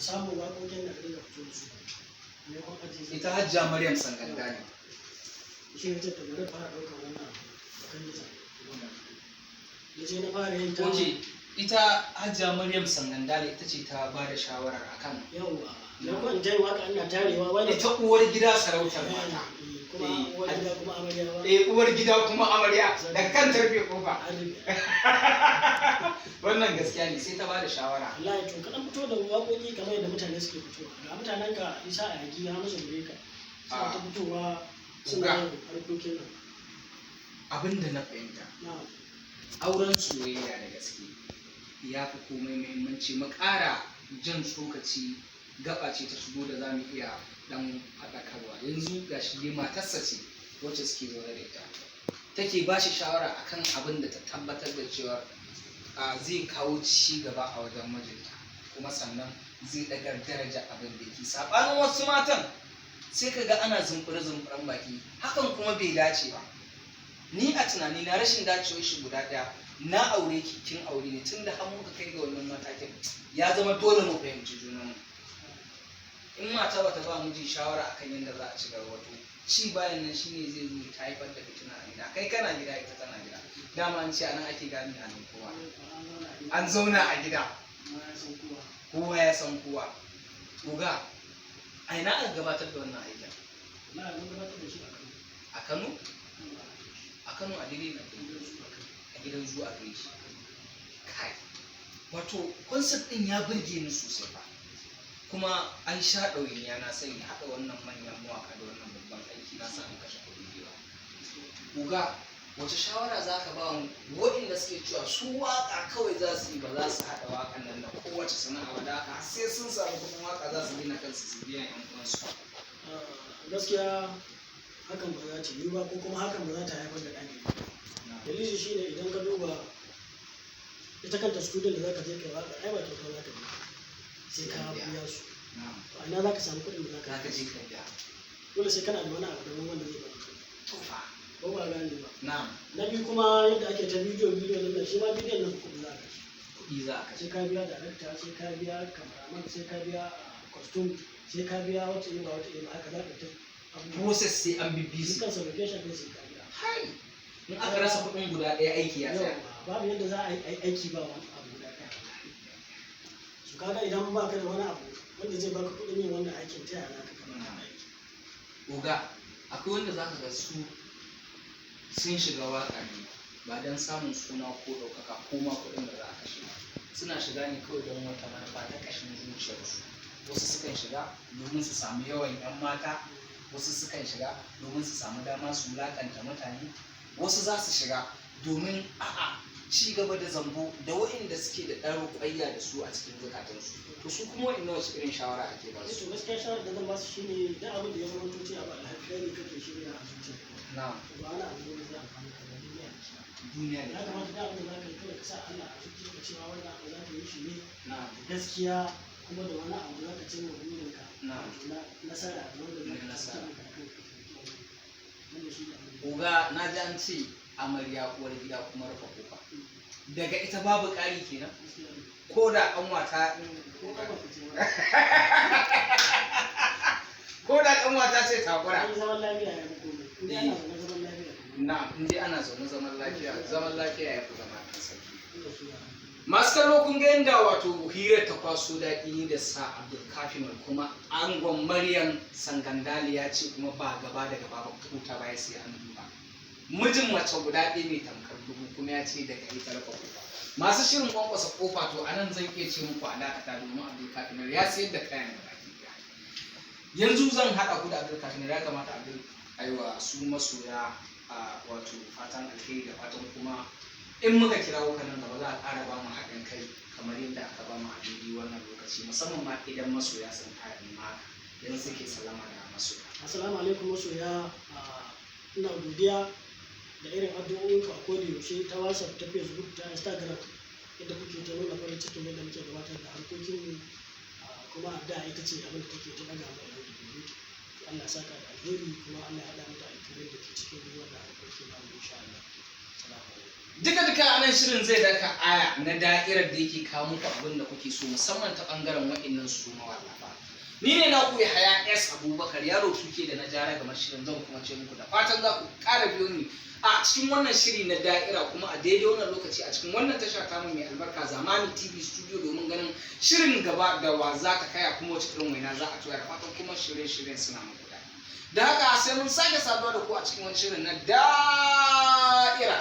Samu waƙoƙin da dinga fito da su. Maimakon ajiye su. Ita Hajja Maryam Sanganda ne. Shi ne ce to bari fara ɗaukar wannan bakan gizon. Na je na fara yin ta. Oke, ita Hajja Maryam Sangandale ita ce ta ba da shawarar akan Yawwa. Maimakon in ta yi waƙa ina tarewa wani. Ita uwar gida sarautar mata. Kuma uwar gida kuma amarya ba. Eh, uwar gida kuma amarya da kan tarbe kofa. An rufe. Wannan gaskiya ne, sai ta ba da shawara. Wallahi to kaɗan fito da waƙoƙi kamar yadda mutane suke fitowa. Ga mutanen ka Isa a yagi ya musu ka. Suna ta fitowa suna Uga. yin harkokin nan. Abin da na fahimta, Na. auren soyayya da gaske ya fi komai muhimmanci. Mu ƙara jan tsokaci, gaba ce ta shigo da za mu iya ɗan faɗakarwa. Yanzu ga shi dai matarsa ce wacce suke zaune da ita take ba shi shawara akan abin da ta tabbatar da cewa zai kawo ci gaba a wajen mijinta, kuma sannan zai ɗaga daraja abin da yake. Saɓanin wasu matan, sai ka ga ana zumbure-zumburen baki, hakan kuma bai dace ba. Ni a tunani na, rashin dacewar shi guda ɗaya, na aure ki, kin aure ne, tunda har muka kai ga wannan matakin, ya zama dole mu fahimci junanmu. In mata bata ba miji shawara akan yadda za a ci gaba, wato ci bayan nan shine zai zo ta haifar da fitina a gida. Kai kana gida, ita tana gida, dama an ce anan ake gane halin kowa. An zauna a gida kowa ya san kowa. Oga, a ina aka gabatar da wannan aikin? Na mun gabatar da shi a Kano. A Kano? A Kano, a daidai na a gidan zuwa kai shi. Kai, wato concept din ya burge ni sosai fa, kuma an sha ɗawainiya. Na sani haɗa wannan manyan mawaƙa da wannan babban aiki, na san an kashe kuɗi da yawa. Uga, wace shawara za ka ba wa waɗanda suke cewa su waƙa kawai za su yi, ba za su haɗa waƙan nan da kowace sana'a ba, da haka sai sun samu kuɗin waƙa za su gina kansu, su biya 'yan uwansu? Gaskiya hakan ba za ta yi ba, ko kuma hakan ba za ta haifar da ɗa mai ido. Dalili shine, idan ka duba ita kanta studio da za ka je kai waƙa, ai ba kyauta za ka je, sai ka biya su. To a ina za ka samu kuɗin da za Za ka ka je ka biya? Dole sai kana da wani abu daban wanda zai baka. To fa. Ko ba gane ba? Na'am. Na biyu kuma, yadda ake ta bidiyo bidiyo nan, shi ma bidiyon nan kuɗi za ka kashe. Kuɗi za a kashe. Sai ka biya director, sai ka biya cameraman, sai ka biya costume, sai ka biya wata ba wata ba, haka za ka ta abubuwa. Process sai an bibbi su. Dukkan su location ɗin sai ka biya. Hai, in aka rasa kuɗin guda ɗaya, aiki ya tsaya. Yawwa, babu yadda za a yi aiki ba wani abu guda ɗaya. Su kaga idan ba ka da wani abu wanda zai baka kuɗin yin wannan aikin, ta yaya za ka gama aiki? Oga, akwai wanda za ka ga su sun shiga waƙa ne ba don samun suna ko ɗaukaka ko ma kuɗin da za a kashe ba. Suna shiga ne kawai don wata manufa ta ƙashin zuciyarsu. Wasu sukan shiga domin su samu yawan 'yan mata, wasu sukan shiga domin su samu dama su wulaƙanta mutane, wasu za su shiga domin a'a, ci gaba da zambo da waɗanda suke da ɗan ruƙayya da su a cikin zukatansu. To su kuma waɗanda, wace irin shawara ake ba Eh, su? to gaskiya shawarar da zan ba su shine, duk abin da ya zama to cewa ba alheri kake shirya a zuciyarka, Na. to ba wani abu ne da zai amfani ka ba duniya da shi. Duniya da Ya kamata duk abin da za ka yi, kawai ka sa Allah a zuciyarka cewa wannan abu za ka yi shi ne Na. gaskiya, kuma da wani abu da za ka cimma burinka Na. na nasara wanda za Na ka nasara. cimma kanka. Wannan shi ne abin da Oga, na ji an ce amarya uwar gida kuma rufe kofa. Daga ita babu ƙari kenan? Gaskiya ne. Ko da ƙanwata Ko kafa ka ce ma. Ko da ƙanwata ce takura. An zaman lafiya ya fi komai. In dai ana zaune zaman lafiya. Na, in dai ana zaune zaman lafiya, zaman lafiya ya fi zama ɗan sarki. Allah shi ya. Masu kallo, kun ga yadda wato hirar ta kwaso daɗi ni da sa Abdulkafi, kuma angon Maryam Sangandali ya ce kuma ba gaba da gaba ba ko ta baya sai an duba. Mijin mace guda ɗaya mai tamkar dubu, kuma ya ce daga ita rufe kofa. Masu shirin kwankwasa kofa, to anan zan iya ce muku a dakata, domin Abdulkafi ya sayar da kayan da baki ɗaya. Yanzu zan haɗa ku da Abdulkafi. Ya kamata Abdul aiwa su masoya a wato fatan alheri, da fatan kuma in muka kirawo ka nan gaba za a ƙara ba mu haɗin kai kamar yadda aka ba mu a daidai wannan lokaci, musamman ma idan masoya sun ƙara nema haka. Yanzu suke sallama da masoya. Assalamu alaikum masoya. Ina godiya da irin addu'o'inku a koda yaushe ta WhatsApp, ta Facebook, ta Instagram, yadda kuke ta nuna farin cikin yadda muke gabatar da harkokinmu. Kuma addu'a ita ce abin da take ta ɗaga mu a yau da gobe. To Allah ya saka da alheri, kuma Allah ya haɗa mu da alkhairai da ke cikin wannan harkoki namu insha Allah. Duka duka anan shirin zai daka aya na da'irar da yake kawo muku abin da kuke so, musamman ta bangaren wa'annan su mawallafa. Ni ne na ku Yahaya S Abubakar, yaro tuke da na jara gamar shirin. Zan kuma ce muku da fatan za ku ƙara biyo ni a cikin wannan shiri na da'ira, kuma a daidai wannan lokaci a cikin wannan tasha tamu mai albarka, Zamani TV Studio, domin ganin shirin gaba da wa za ta kaya, kuma wace irin waina za a tuya. Da fatan kuma shirye-shiryen suna muku daɗi. Da haka sai mun sake saduwa da ku a cikin wani shirin na da'ira.